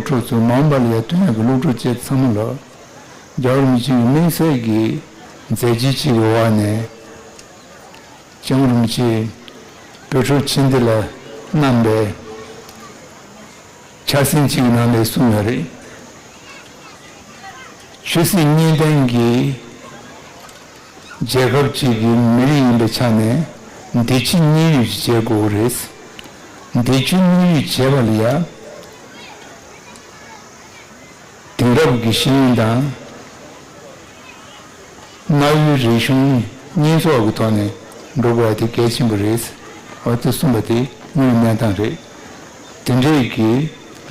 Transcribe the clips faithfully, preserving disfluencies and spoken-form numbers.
ཕྲུག་ཚོ་མ་འོངས་པ་ལ་ཡང་སྟོན་ཡག་གི་སློབ་ཕྲུག་བཅས་ཚང་མ་ལ་རྒྱལ་བ་རིན་པོ་ཆེ་གི་དམིགས་བསལ་གྱི་མཛད་རྗེས་གཅིག་གི་འོག་ནས་སྐྱབས་མགོན་རིན་པོ་ཆེ་བོད་ཕྲུག་ཆེན་འདི་ལ་གནང་པའི་འཆར་ཟིན་གཅིག་གི་ནང་ནས་གསུངས་ཡོད་རེད། ཆོས་སྲིད་གཉིས་ལྡན་གྱི་རྒྱལ་ཁབ་ཅིག་གི་མི་རིགས་ཡིན་པའི་ཆ་ནས་འདི་ཕྱི་གཉིས་ཡོད་ཅིག་བྱེད་དགོས་རེད། འདི་ཕྱི་གཉིས་ཡོད་བྱེད་པ་ལ་ཡ། དེང་རབས་ཀྱི་ཤེས་ཡོན་དང་། གནའ་བོའི་རིག་གཞུང་གཉིས་ཚོགས་ཀྱི་ཐོག་ནས་འགྲོ་དགོས་པ་དེ་གལ་ཆེན་པོ་རེད། འོ་དེ་གསུངས་པ་དེ་དངོས་ཡོད་གནས་སྟངས་རེད། དེ་འདྲའི་གི་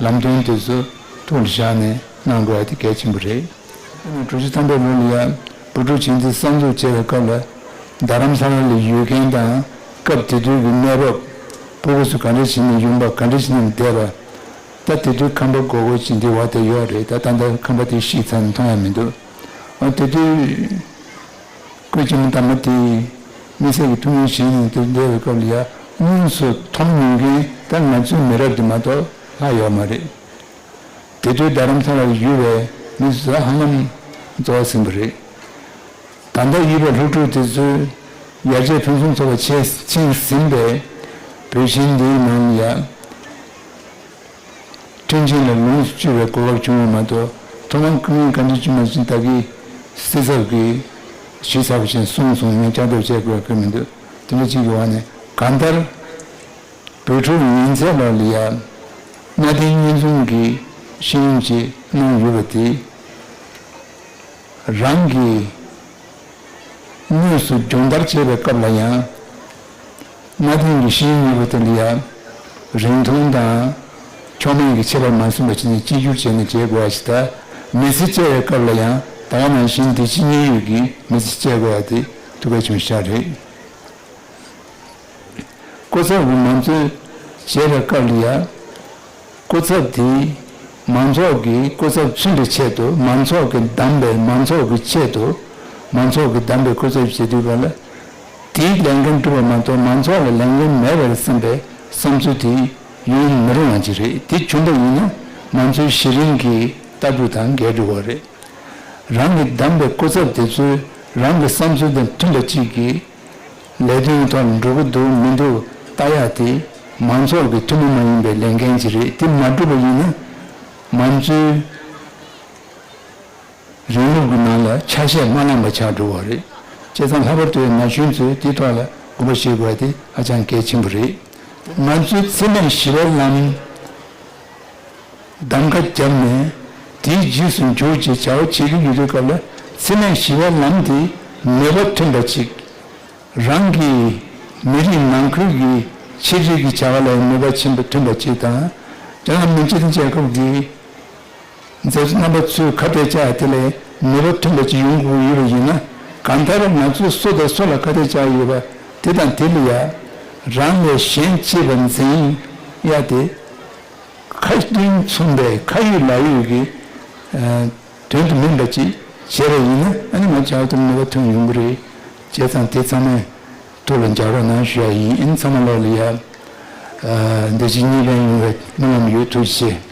ལམ་སྟོན་དེ་ཚོ་ཐུགས་ལ་བཞག་ནས་གནང་དགོས་པ་དེ་གལ་ཆེན་པོ་རེད། དྲུག་ཅུ་ཐམ་པའི་ལོ་ལ་ཡ་བོད་ཕྲུག་ཆེན་འཛིན་གསར་འཛུགས་བྱས་པའི་སྐབས་ལ་རྡ་རམ་ས་ལ་ལ་ཡོད་མཁན་དང་སྐབས་དེ་དུས་ཀྱི་གནས་བབ། སྤུ་གུ་ཚོ་ག་འདྲ་བྱས་ནས་ཡོང་པ་ག་འདྲ་བྱས་ནས་བསྡད་པ། ད་དེ་དུས་ཁང་པ་སྒོར་སྒོར་ཅིག་འདི་བ་དེ་ཡོད་རེད། ད་ད་ལྟ་ཁང་པ་དེ་བཤིག་ཚར་ནས་མཐོང་ཡ་མི་འདུག་འོ་དེ་དུས་སྐུ་ཆེན་མོ་དར་མ་དེས་དམིགས་བསལ་གྱི་ཐུགས་སྨོན་བཞེས་ནས་དེར་བསྡད་པའི་སྐབས་ལ་ཡ་དངོས་སུ་མཐོང་མྱོང་མཁན་ད་ང་ཚོའི་མི་རབས་དེ་མ་གཏོགས་ལྷག་ཡོད་མ་རེད། དེ་དུས་རྡ་རམ་ས་ལར་ཡོད་པའི་མི་ཚོ་ཧ་ལམ་རྫོགས་ཟིན་པ་རེད། ད་ལྟ་ཡོད་པའི་སློབ་ཕྲུག་དེ་ཚོས་ཡར་རྒྱས་ཕུན་སུམ་ཚོགས་པ་ཕྱིན་ཕྱིན་ཟིན་པའི་བོད་ཆེན་འདིའི་ནང་ཡ། མཐུན་རྐྱེན་ལ་ལོངས་སུ་སྤྱོད་པའི་གོ་སྐབས་བྱུང་བ་མ་གཏོགས་ཐོག་མར་སྐུ་ངལ་བཀའ་དྲིན་ཅུས་མ་ཅིན་ད་གི་སྲིད་ཚབ་ཀྱིས་ཞུས་ཚར་བ་ཅན་གསུངས་སོང་། ངས་བསྐྱར་ཟློས་བྱེད་དགོས་ཀྱི་མི་འདུག་དེ་འདྲ་ཅིག་གི་འོག་ནས་གང་ལྟར་བོད་ཕྲུག་ཉིན་མཚན་ལ་ལ་ཡ་གནའ་དེང་གཉིས་འཛོམས་ཀྱི་ཤེས་ཡོན་ཅིག་གནང་ཡོད་པ་དེ་རང་གི་དངོས་སུ་སྦྱོང་བརྡར་བྱེད་པའི་སྐབས་ལ་ཡང་། གནའ་དེང་གི་ཤེས་ཡོན་ཡོད་པ་དེ་ལ་ཡང་། རིང་ཐུང་དང་། མཆོག་དམན་གྱི་ཁྱད་པར་མ་སོན་པ་ཅི་ནས་གཅིག་གྱུར་བྱས་ནས་བྱེད་དགོས་པ་ཞིག་དང་། མི་ཚེ་སྐྱེལ་བའི་སྐབས་ལ་ཡང་ད་ག་ནང་བཞིན་འདི་ཕྱི་གཉིས་ཡོད་ཀྱི་མི་ཚེ་སྐྱེལ་དགོས་པ་དེ་ཐུགས་གལ་ཆེན་པོ་ཞིག་རེད། སྐུ་ཚབ་ཀྱི་མང་གཙོ་བྱེད་པའི་སྐབས་ལ་ཡང་། སྐུ་ཚབ་དེས་མང་ཚོགས་ཀྱི་སྐུ་ཚབ་མཚོན་པའི་ཆེད་དུ་མང་ཚོགས་ཀྱི་གདམས་པའི་མང་ཚོགས་ཀྱི་ཆེད་དུ་མང་ཚོགས་ཀྱི་གདམས་པའི་སྐུ་ཚབ་བྱེད་དུས་པ་ལ། དེའི་ལས་འགན་སྒྲུབ་པ་མ་གཏོགས་མང་ཚོགས་ལ་ལས་འགན་མེད་པར་བསམ་པའི་བསམ་ཚུལ་དེ་ཡོང་མི་རུང་བ་ཅིག་རེད། དེ་བྱུང་པ་ཡིན་ན་མང་གཙོའི་གཞི་རིམ་གྱི་ལྟ་གྲུབ་དང་འགལ་འགྲོ་བ་རེད། རང་གི་གདམས་པའི་སྐུ་ཚབ་དེ་ཚོས་རང་གི་བསམ་ཚུལ་དང་མཐུན་པ་ཅིག་གིས། ལས་དོན་ཐོག་འགྲོ་གི་འདུག་མི་འདུག་ལྟ་ཡག་དེ་མང་ཚོགས་ཀྱི་ཐུན་མོང་མ་ཡིན་པའི་ལས་འགན་ཅིག་རེད། དེ་མ་འགྲུབ་པ་ཡིན་ན་མང་གཙོའི་རིང་ལུགས་ཀྱི་ནང་ལ་ཆ་ཤས་མ་བླངས་པ་ཆགས་འགྲོ་བ་རེད། བྱས་ཙང་ལྷག་པར་དུ་ན་གཞོན་ཚོས་དེའི་ཐོག་ལ་དགོངས་པ་བཞེས་དགོས་པ་དེ་ཧ་ཅང་གལ་ཆེན་པོ་རེད། ང་ཚོའི་འཚེ་མེད་ཞི་བའི་ལམ། གདམ་ག་བརྒྱབ་ནས་དེའི་རྗེས་སུ་འཇུག་ཅེས་བྱ་བ་བྱེད་ཀྱི་ཡོད་དུས་སྐབས་ལ་འཚེ་མེད་ཞི་བའི་ལམ་དེ་ནུས་པ་ཐོན་པ་ཅིག་རང་གི་མི་རིགས་ནང་ཁུལ་གྱི་ཆབ་སྲིད་ཀྱི་བྱ་བ་ལ་ནུས་པ་ཆེན་པོ་ཐོན་པ་ཅིག་དང་། རྒྱ་ནག་མི་སྤྱི་མཐུན་རྒྱལ་ཁབ་ཀྱི་མཛད་གཙོ་རྣམ་པ་ཚོས་ཁ་གཏད་བཅག་དེ་ལས་ནུས་པ་ཐོན་པ་ཅིག་ཡོང་དགོས་ཡོད་པ་ཡིན་ན། གང་ལྟར་ང་ཚོས་སུ་དང་སུ་ལ་ཁ་གཏད་བཅག་ཡོད་པ་དེ་དང་དེ་ལ་ཡ་རང་ལས་གཞན་གཅེས་པར་འཛིན་ཡ་དེ། ཁ་དོན་མཚུངས་པའི་ཁ་ཡོད་ལག་ཡོད་ཀྱི་ཨ་དོན་དུ་མིན་པ་ཅིག་བྱས་པ་ཡིན་ན། ཨ་ནི་ང་བཅའ་སྡོད་ནུས་པ་ཐོན་ཡོང་གི་རེད། བྱས་ཙང་དེ་ཚང་མས་ཐུགས་ལ་འཇགས་རོགས་གནང་ཞུ་ཡ་ཡིན། ཨ་ནི་ཚང་མ་ལོག་ལ་ཡ་ཨ་འདི་ཕྱི་གཉིས་ལྡན་ཡོང་བའི་སྨོན་ལམ་ཡོད། ཐུགས་རྗེ་ཆེ།